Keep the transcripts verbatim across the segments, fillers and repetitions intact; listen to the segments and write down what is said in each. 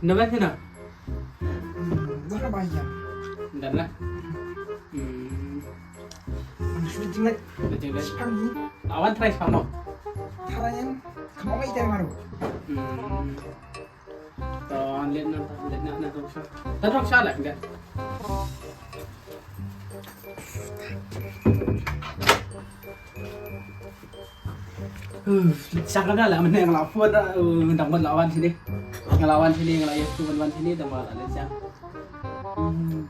Nda ban sina? Hmm, dah ba ïa. Nda lah. Hmm. Ang shu jinglet. Shu jinglet. Spang ni. Lawan try spang mo. Tara yang. Kamu mai try maru. Hmm. To, let na, let na, na dong sha. Ta dong sha lah, enggak. Huh, sha ka la, la, mane nga la phone, uh, dang ban la wan sini. Nga la wan sini, nga la ïa phone wan sini, dang ban la sha. Hmm.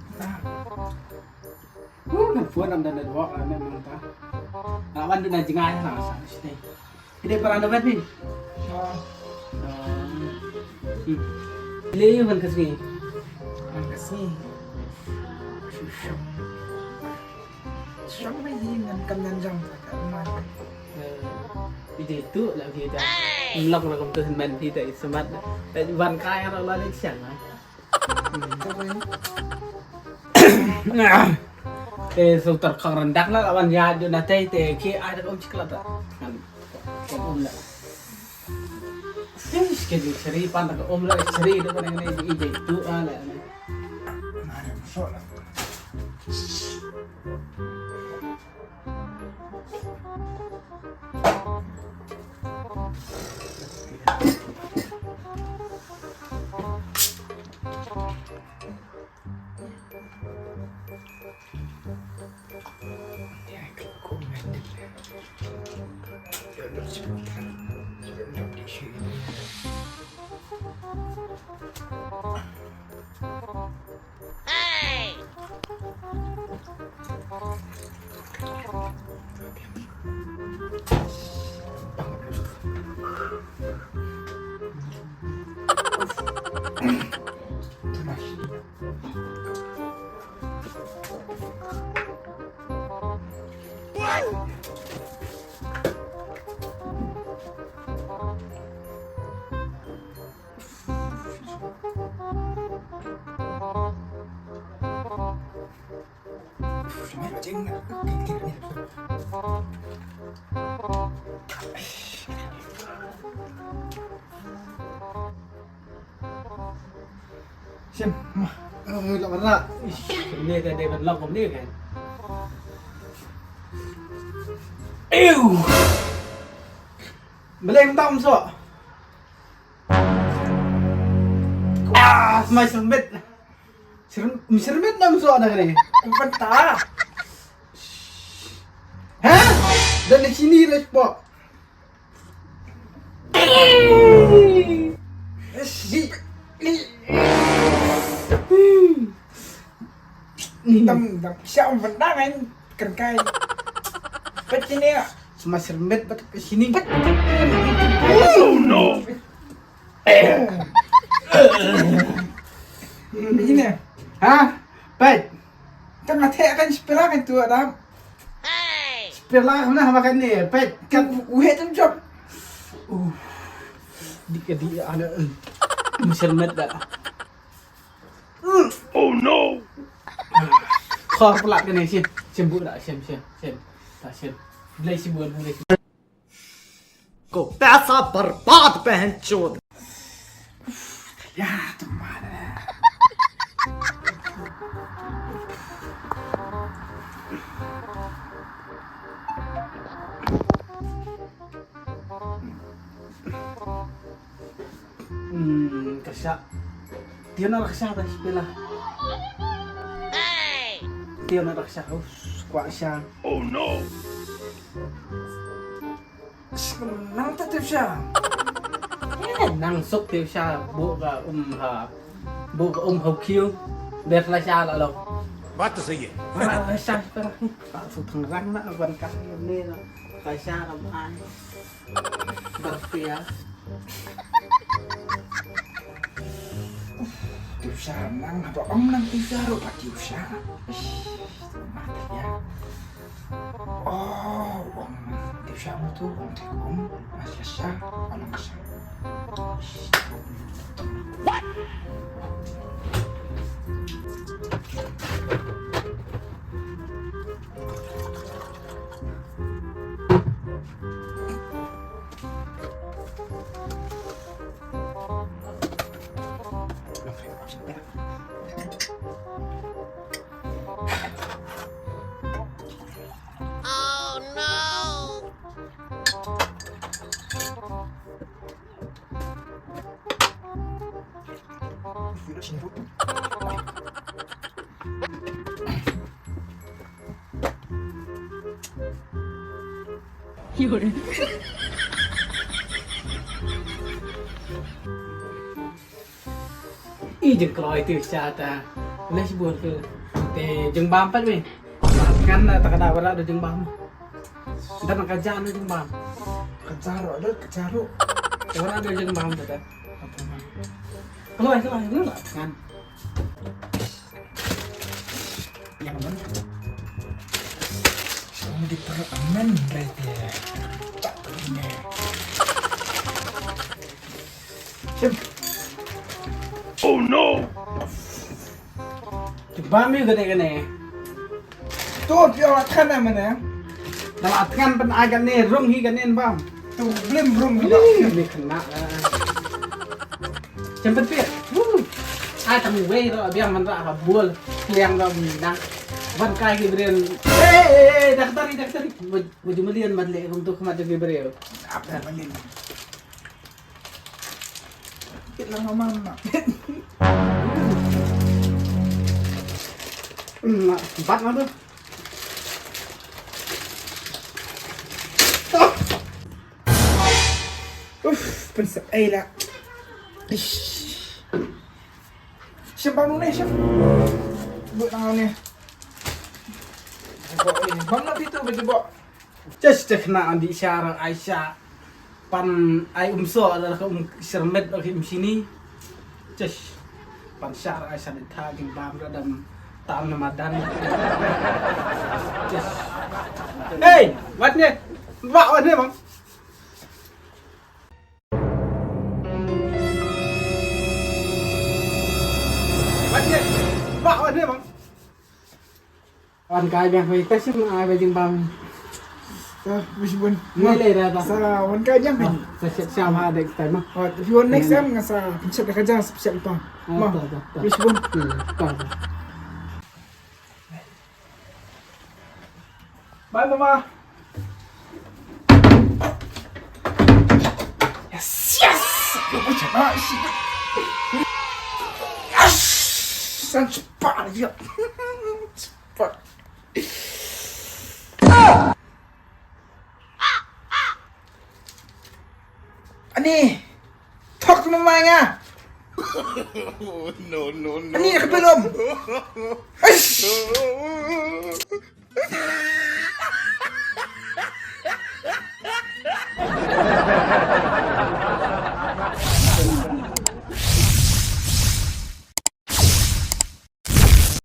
Uh, nga phone dang da network, uh, memang ta. Nga la wan duna jngai, la sha sini. Phi dei para nongwei phi? Sha. Hmm. Phi dei wan ka sngi? Wan ka sngi. Shu shong. Shong ma ïing ngan kam ngan jam ka man. Eh, phi dei tu la phi da. Mlok na kum tu men phi dei smat. Wan kai ra la ni siang. Eh, so tar khang randak la wan ïa ju na tei te ki ai da um chikla ta. Kan. Kan um la. Ih, ke ju seri pan da um la seri da kan ngi di tu ala. Sim, ma. Eh, la mara. Ish, ni dah dia belak ni kan. Ew. Belai entah masuk. Ah, semai sermet. Serem-, sermet nam so na kane. Kumpan ta. Ha? Dan di sini dah spot. Si. Ni. Tam, tam. Siap kumpan ta kan. Kan kai. Pet sini ya. Semai sermet pet ke sini. Pet. Oh no. Ini. Ha? Pet. Tang ate kan sepela kan tu ada. Sepela mana makan ni? Pet. Kan uhe tu jop. Uh. Di ke di ana. Mesir met dah. Oh no. Khor pelat kan ni sim. Sim bu dah sim sim sim. Tak sim. Belai sim bu belai sim. को पैसा बर्बाद बहन चोद। यार तुम्हारा। Hmm, ka shah. Tiana ka shah ta spela. Tiana ka shah. Us, kwa shah. Oh no. Nang ta tip sha. Eh, nang suk tip sha bu ka um ha. Bu ka um ha kiu. Ber la sha la lo. Baat to sahi hai. Ba la sha per. Ba su thang rang na ban ka ni na. Ka sha la mai. Ber pia. Tip sha nang ba um nang tip sha ro ba tip sha. Ish, mati ya. Oh, um, tip sha mo tu, um, tek, um, mas la sha, um, la sha. What? I jingkloi tu sha ta. Leh bun ke. Te jingbam pat me. Kan ta ka da wara da jingbam. Dan ka jan jingbam. Ka jaro da ka jaro. Wara da jingbam ta. Kloi kloi ni lah kan. Yang mana? Yang di perut aman berarti. Tak ini. Shim. Oh no. Jingbam ïa kane kane. Tu phi ong la thngan na mane. Dah la thngan pyn ai kane rung hi kane bam. Tu blim rung hi bam. Ih, ni kena lah. Shim pynpit. Wuh. Ai tang wei tu biang man ra ha bul. Liang tu minang. Wan kai ki briew. Eh eh eh, daktari daktari. Wajumalian mat le rung tu khmat ki briew. Apa malin? Kit lang mama. Hmm, bat mama. Uf, pensep ai lah. Ish. Siapa mana ni, siapa? Buat tangan ni. Bang nak pintu baju bok. Just check na andi syara Aisha. Pan ai umso ada ka um sermet ka um sini. Just pan syara Aisha di tha jing bam da dam tam na madan. Just. Hey, wat ne? Wa wat ne bang? Wat ne? Wa wat ne bang? Wan kai biang hoi ta sim ai ba jingbam. Sa, bishbun. Ni le da ta. Sa, wan kai jam ni. Sa siap siap ha dek tai ma. Oh, if you want next time nga sa pinchat da ka jam sa pinchat pa. Ma. Bishbun. Ta ta. Bye mama. Yes, yes. Yo, macam ah, shit. Yes. San cepat dia. Cepat. Ani. Thok na mai nga. No no no. Ani ka belum. Eish.